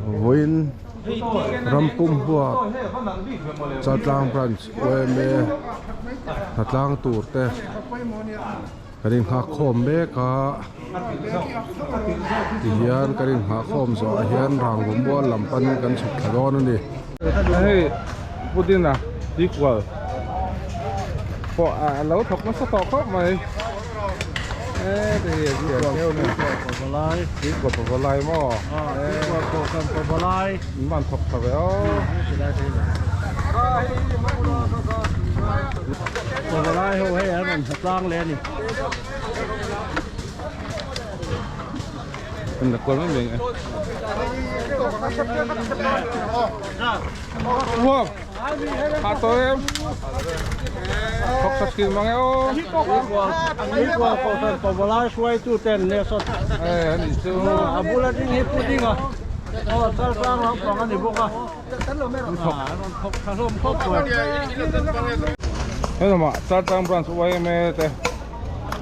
Vawiin rampum huat Chaltlang Branch yma hnatlang tur te kan inghak khawm mek a tihian kan inghah khawm zawh ah hian rangva mual lam panin kan chhuk thla dawn a ni. Hei Pudina tuikual pawh a lo thawk nasa tawh khawp mai e te hi a chhiar keuh a ni tuikual pavalai maw in van thawk tha ve aw Pavalai ho hei an rawn hna tlang leh a ni. Kan la kual mai mai ang e. Wow! Ha to em. Thok sa skin mang e o. Tuikual kohhran pavalai hruaitu te an nia sawt. Eh ani chu. A bula ding hi pudding a. Aw chaltlang lampang a ni bawk a. Thok. An rawn thawk tha hlawm khawp mai. He lamah Chaltlang branch YMA te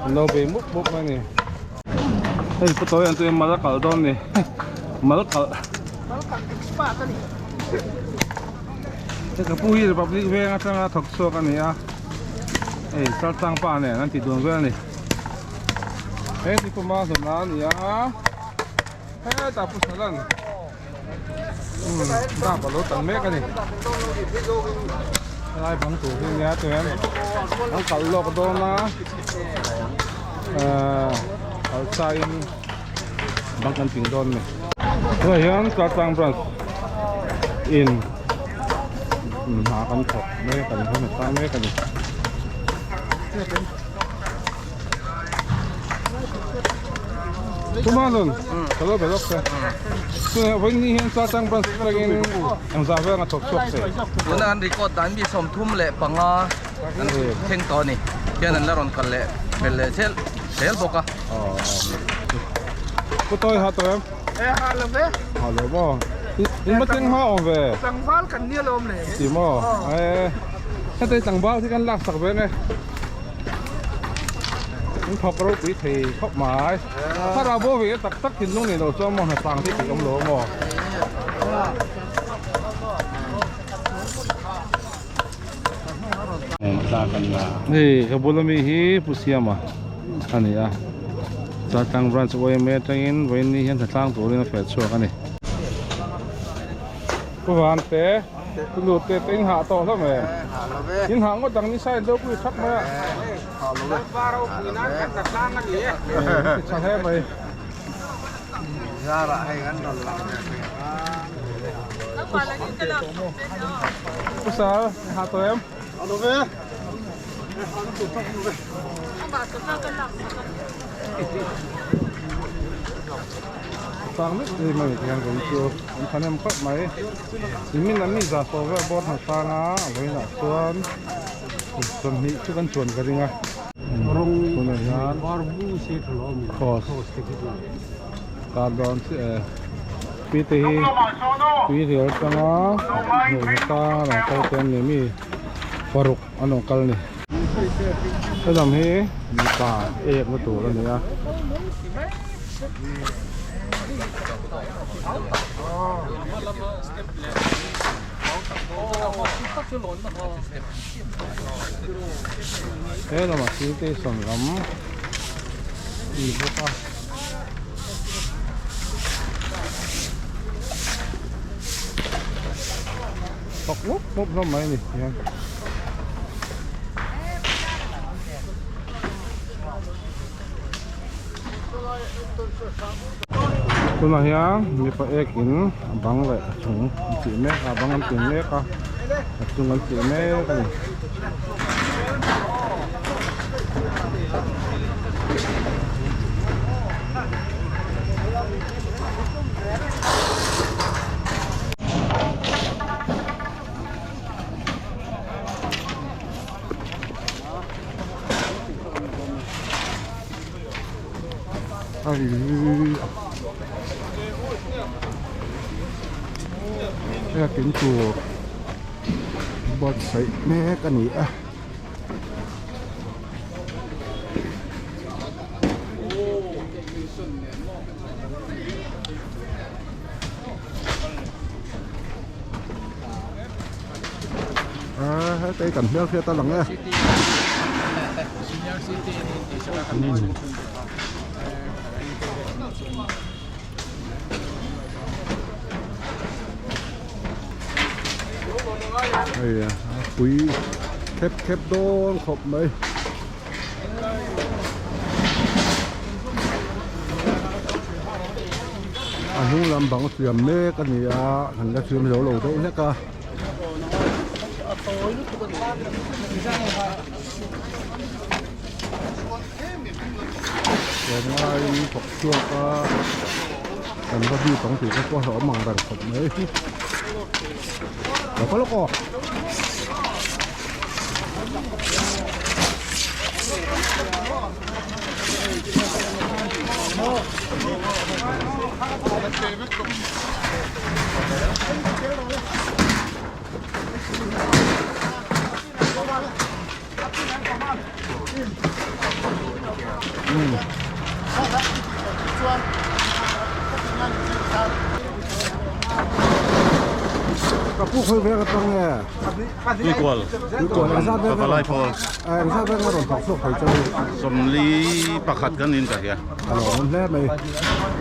an lo bei mup mup mai a ni. Hei pu tawi an chu mal a kalh dawn ni mal kalh mal kalh expert a ni hei ka pu hi republic veng atanga thawk chhuak a ni a hei chaltlang pa nen an ti dun vel a ni he ti puma hlawna a ni a hetah pu salan dap a lo tan mek a ni helai bang tur hi ania chuan an kalh lawk dawn a ahh kalh sa in bang kan ping dawn a ni tunah hian Chaltlang branch in hna kan thawk mek a ni hna tang mek a ni. Chumanun ka lo be lawk che. Chunah vawiin ni hian Chaltlang branch atangin engzah vel a thawk chhuak thei. Tuna an record dan mi 35 an thleng tawh a ni. Hian an la rawn kal leh fel leh zel zel bawk a. Pu Tawi ha tawh em? E ha lo ve. Ha lo maw? In va thleng hma awm ve. Tlangval kan nia lo awm le. Ti maw? E heta hi tlangval hi kan lak sak ve nge. In thawk ropui thei khawp mai. Thlarau bo ve tak tak thinlung nei lo chuan maw hna tlang te tih awm lo maw? Hei ka bula mi hi Pu Siama a ni a. Chaltlang branch yma atangin vawiin ni hian hna tlang turin a feh chhuak a ni. Pu Vante. Chu nu te te in hah tawh hlawm e. In hah ngawt ang ni sa in ropui thak mai a. Lalpa ropui nan kan ta tlang a ni e. Ti tha hle mai. Zarah hei kan rawn lang ve thei a. Pu Sal, in hah tawh em? Hah lo ve. Tlang vek mai mai hian kan chu an thahnem khawp mai. Nimin an mi zah sawh vel bawr hna hrang a vawiinah chuan 20 chu kan chuan ka ring a tunah hian cross kar dawn chiah e pi te hi tui rial atanga hmuh hrang a rawn kal te an ni mi paruk an rawn kal a ni helam hi mipa ekna tur a ni a. He lamah thil station lam a ni bawk a. Thawk mup mup hlawm mai a ni tihian. Tunah hian mipa ek in a bang leh a chung an tih mek a bang an tin mek a a chung an tih mek a ni. Biakin tur buatsaih mek a ni a. hetei kan hmelhriat a lang e. Hei a pui khep khep dawn khawp mai. A hnung lam bang siam mek a ni a kan la siam zo lo deuh hlek a. Tlawmngaiin thawk chhuak a kan va bik ang tih te pawh a hlauhawm ang reng khawp mai. Lo kal lawk aw. Ka pu khawi vek atang nge? Tuikual. Tuikual engzat vek Ka lai pawl. Engzat vek a rawn thawk chhuak thei cheu? Sawmli pakhat kan in ka hria. A lawm hle mai.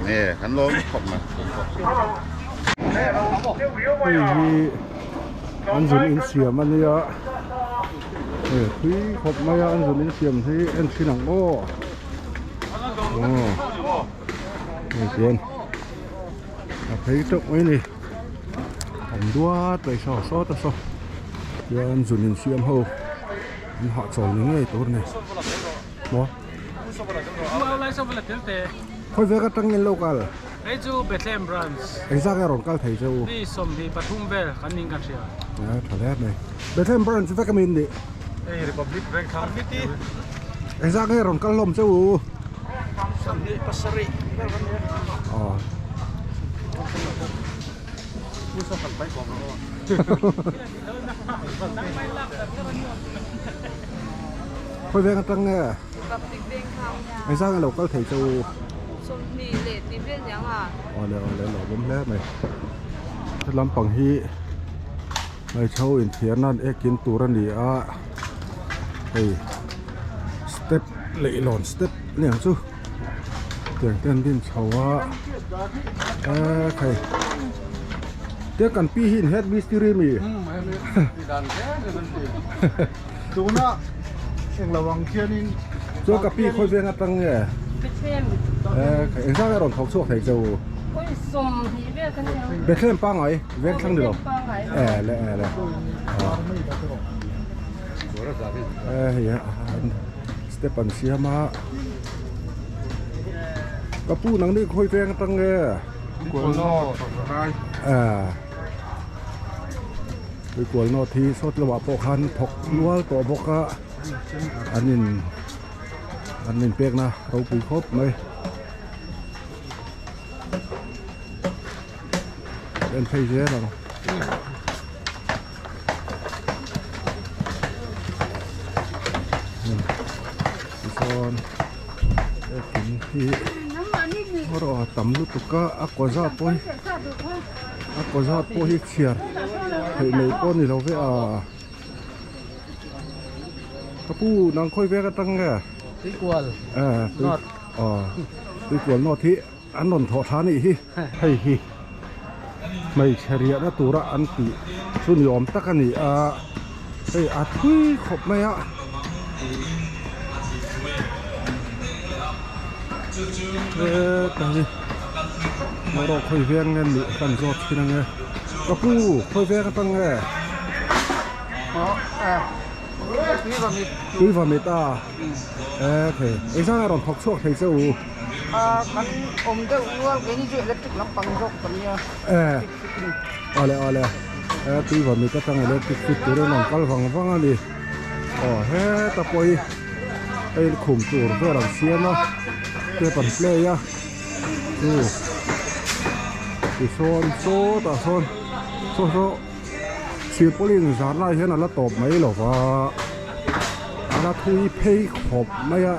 Nge kan lawm khawp mai. Hei hi an zun in siam a nia hei thui khawp mai a an zun in siam hi en thin ang aw aw hei chuan a phei teuh mai a ni awm duat mai saw saw te saw chuan zun in siam ho an hahchawl ni ngei tur a ni maw. Khawi vek atangin lo kal. Hei chu Bethlehem branch. Engzat nge rawn kal thei che u? Mi 23 vel kan ning kan hria. A tha hle mai. Bethlehem branch vek ami in nih? Hei Republic Bank thlang fiti. Engzat nge rawn kal hlawm che u? 27 vel kan nia. Aw. Khawi veng atang nge? Republic Bank thlang. Engzat nge lo kal thei che u? Sawmhnih leh tih vel niang a. Awle awle lo awm hle mai. He lampang hi hmeichhe ho inthiar nan ekin tur a ni a hei step leihlawn step aniang chu tiang te an din chho a eee hei tia kan pi hi in head mistiri ami Tuna englo ang khianin Chuan ka pi khawi veng atang nge? Bethlehem. Eh, engzat nge rawn thawk chhuak thei che u? Khawi 20 vel kan ni ang. Bethlehem pangai veng thlang ni lo. Pangai. Eh le eh le. Eh hei step an siam a. Ka pu nang ni khawi veng atang nge? Kualnaw. Eh. Tuikualnaw hi sawt lamah pawh khan thawk nual tawh bawk a an in an inpekna ropui khawp mai en phei zel ang. Tichuan hetin hi erawh a tam lutuk a a kaw zat pawh hi a kaw zat pawh hi chhiar theih mai pawh a ni lo ve a ka pu nang khawi vek atang nge Tuikual North aw Tuikual North hi an rawn thawh tha a nih hi hei hi hmeichhe riahna tura an tih chu ni awm tak a ni a hei a thui khawp mai a. Heta hi erawh khawi veng nge nih kan zawt thin ange ka pu khawi veng atang nge tui va mit a e engzah nge rawn thawk chhuak thei che u. Kan awm deuh rual keini chu electric lampang zawk kan nia. Awle awle he tui va mit atang electric fit turin an kal vang vang a ni aw heta pawh hi hei khum tur vel an siam a step an play a chu tisawn sawtah sawn saw saw silpauline zarna ah hian a la tawp mai lo va a la thui phei khawp mai a.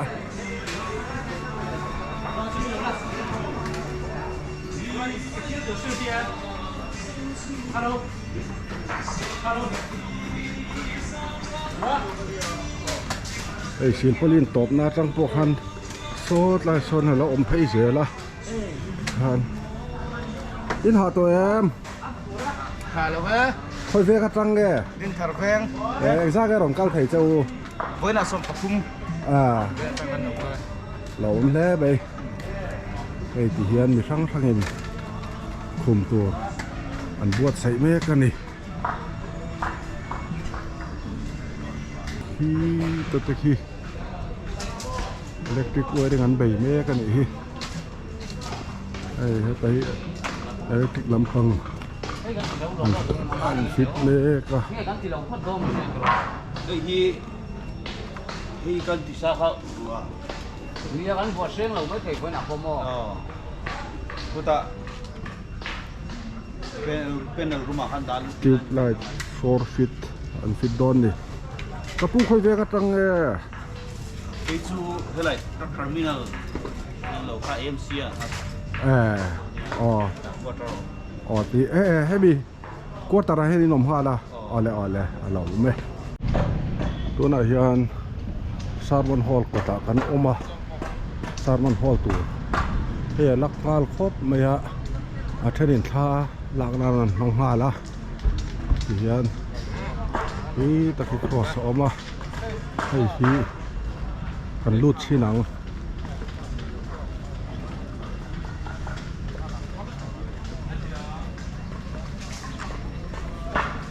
Hei silpauline tawpna atang pawh khan saw tlai sawn a lo awm phei zel a khan in hah tawh em? Hah lo e. Khawi veng atang nge? Dinthar veng. Eh engzah nge rawn kal thei che u? Vawiinah 13. Ah. Lo awm hle mai. Hei ti hian mi hrang hrangin khum tur an buatsaih mek a ni. Khi te te khi electric wiring an bei mek a nih hi hei heta hi electric lampang an fit mek a. Tube light 4 feet an fit dawn ni ka pu khawi vek atang nge kei chu helai terminal lo kha AMC a eh aw aw ti eh eh hemi quarter ah hian in awm nghal a awle awle a lo awm e tunah hian sermon hall kawtah kan awm a sermon hall tur hei a lak nghal khawp mai a a thenin thla lak nan an hmang nghal a tihian hi tak hi cross a awm a hei hi kan lut chhin ang.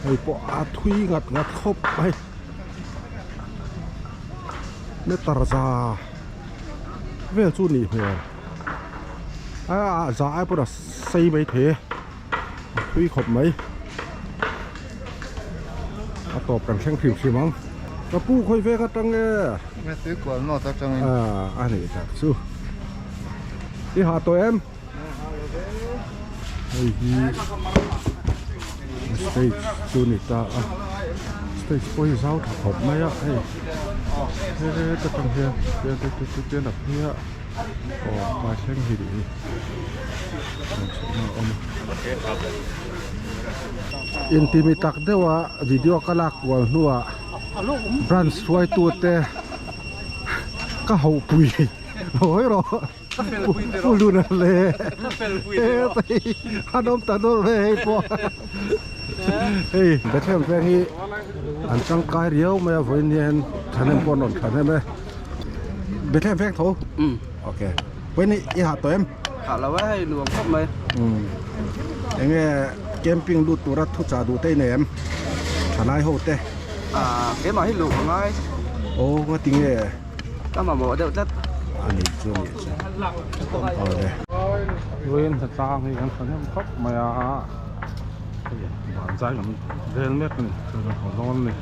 Hei pawh a thui ngat ngat khawp mai meter za vel chu nih hmel a za ai pawn a sei mai thei e a thui khawp mai a tawp kan thleng hrim hrim ang ka pu khawi vek atang nge tui kual nawt atangin a nih tak chu i hah tawh em. Hei hi stage chu ni ta a stage pawh hi zau tha khawp mai a hei heta tang hian tian te te te a phei a aw tlai thleng hi nih hi a awm a intimi tak deuh a video ka lak kual hnuah branch hruaitu te ka hoh pui hawi rawh. Ulun a le an awm ta nawlh ve hei pawh hei Bethlehem veng hi an tangkai riau mai a vawiin hian thahnem pawh an rawn thahnem e Bethlehem veng tho ok vawiin i hah tawh em hah lo e hei nuam khawp mai enge camping lut tura thu chah duh te i nei em thalai ho te keimah hi luh ka ngai aw ngatinge Ka mamawh deuh tlat. A ni chu a ni chu. Awle. Vawiin hnatlâng hi kan thahnem khawp mai a, hei vanzai lam vel mek a ni, chuan kan haw dawn a ni.